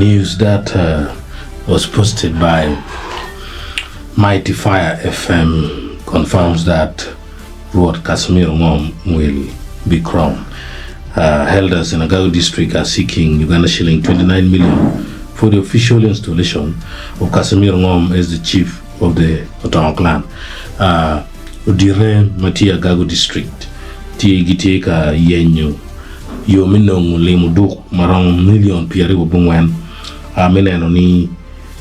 news that uh, was posted by Mighty Fire FM confirms that Rwot Casimir Ongom will be crowned. Uh, elders in Agago district are seeking Uganda shilling 29 million for the official installation of Casimir Ongom as the chief of the Otongo clan. Uh, odire ma tye Agago district tye gitye ka yenyo yo me nongo limo duk maromo milion 24 uh, me neno ni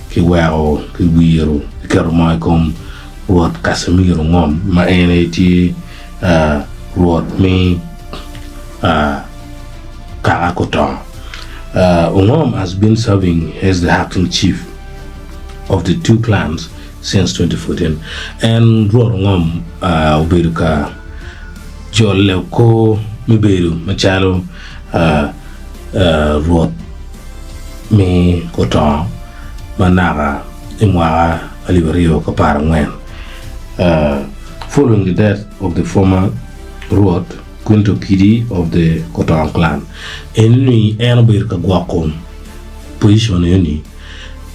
kiweko kiwiro kiketo moo i kom Rwot Casimir Ongom ma en aye tye rwot me kaka Kotongo. Ongom has been serving as the acting chief of the two clans since 2014. En Rwot Ongom obedo ka jole kor me bedo macalo rwot me Kotongo ma naka i mwaka 2014 following the death of the former Rwot Quinto Kidi of the Kotongo clan. Eni en obedo ka gwoko position eni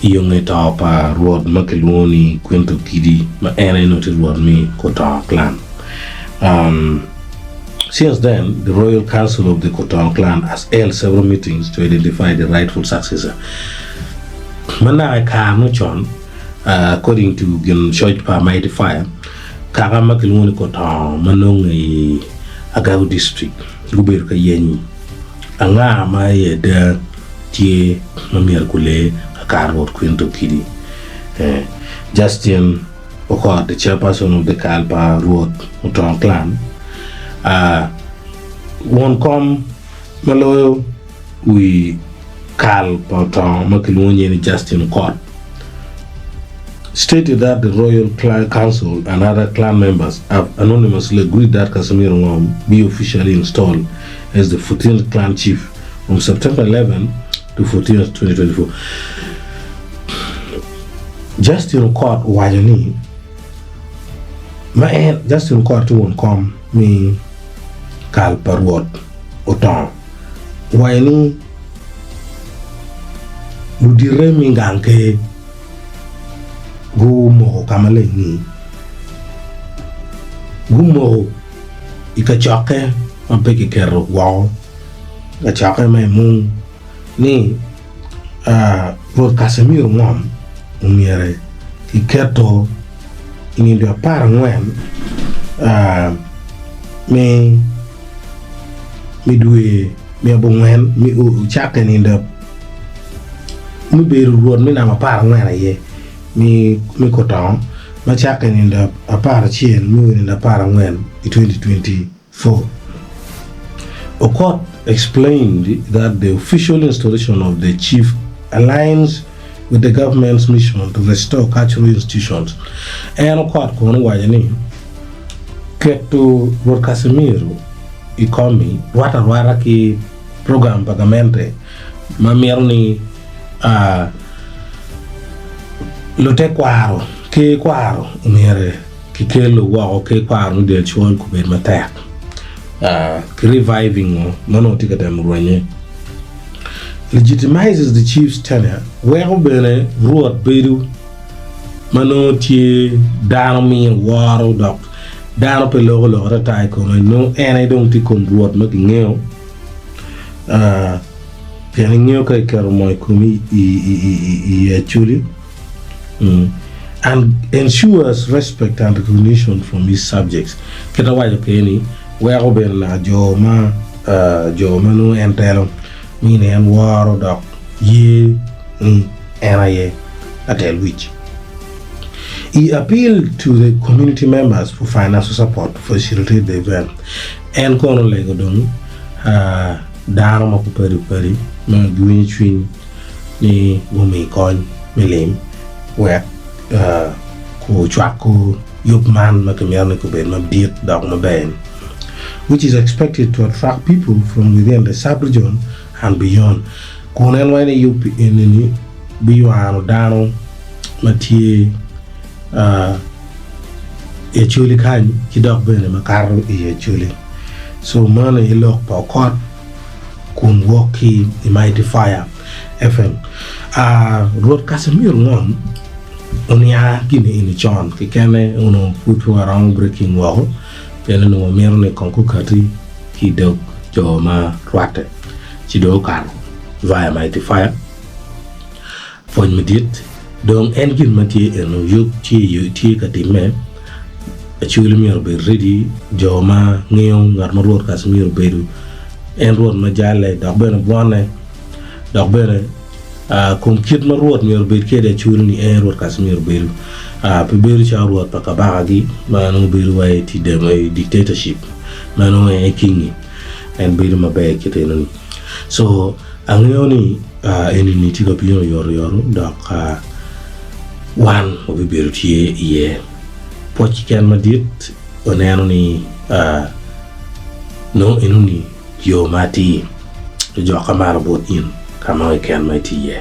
i yo nge to pa Rwot ma kilwongo ni Quinto Kidi ma en aye nongo tye Rwot me Kotongo clan. Um, since then, the Royal Council of the Kotongo clan has held several meetings to identify the rightful successor. Ma naka i kare mo con, according to gin coc pa Mighty Fire, kaka ma kilwongo ni Kotongo ma nonge i Agago District gubedo ka yenyo anga ma i ada tye ma myero gulee kakare Rwot Quinto Kidi. Justin Okot, the chairperson of the kal pa Rwot Otongo Clan, won kom ma loyo wi kal pa Otongo ma kilwongo nyinge ni Justin Okot, stated that the Royal Clan Council and other clan members have anonymously agreed that Casimir Ongom be officially installed as the 14th clan chief from September 11 to 14, 2024. Justin Okot owaco ni, ma en Justin Okot tye won kom me kal pa Rwot Otongo, owaco ni ludite me gang ker gumoko ka maleng ni gumoko i kacokke ma pe kiketo woko, kacokke ma i mung ni Rwot Casimiro ngom omyere kiketo i nino 14 me me dwe me abongwen me ocakke nindo me bedo rwot me namba 14 aye me me Kotongo ma cakke nindo 11 me o nindo 14 i 2024. Okot explained that the official installation of the chief aligns with the government's mission to restore cultural institutions. En Okot kono owaco ni keto Rwot Casimiro i kom-mi rwatte arwata ki program pa gamente ma mito ni lutekwaro ki kwaro omyero kikelo woko ki kwaro me del col kubed matek ki reviving ngo ma onongo tye ka temo rwenye. Legitimizes the chief's tenure weko bene Rwot bedo ma nongo tye dano miyo woro dok dano pe loko lok atata i kome nongo en aye dong tye kom Rwot ma kingeyo pien ingeyo ka iketo moo i komi i Acholi and ensures respect and recognition from his subjects kit awaco kede ni weko bene naka jo ma jo ma nongo en telo mini en woro dok ye ni en aye latel wic. He appealed to the community members for financial support to facilitate the event. En kono olego dong dano ma padi padi ma giwinyo cwiny ni gumi kony me lim wek gucwak yub man ma kimito ni gubed madit dok maber-ni, which is expected to attract people from within the sub-region and beyond. Kun en waco ni yub eni-ni biywano dano ma tye i Acholi kany ki dok bene makato i Acholi. So meno aye lok pa Okot kun wok ki i Mighty Fire. FM. Rwot Casimir Ngom oniang gin eni con kekene onongo pud pe waromo breaking woko pien onongo wamito ni kong gukati ki i dog jo ma rwatte ci dong okato via Mighty Fire. Pwony madit dong en gin ma tye eno yub tye tye ka timme Acholi myero obed ready jo ma ngeyo ngat ma Rwot Casimir obedo en Rwot ma jalle dok bene bwone dok bene kom kit ma Rwot myero obed kwede Acholi ni en Rwot Casimir obedo pe bedo calo Rwot pa kabakagi ma nongo bedo wa i dictatorship ma nongo en aye kingi en bedo maber kit enoni so Angeyo ni enini tye ka bino oyotoyot dok wan wabibedo tye iye. Pwoc keken madit waneno ni nongo enoni yo ma atir ojok ka malo bot in ka mo keken ma itye iye.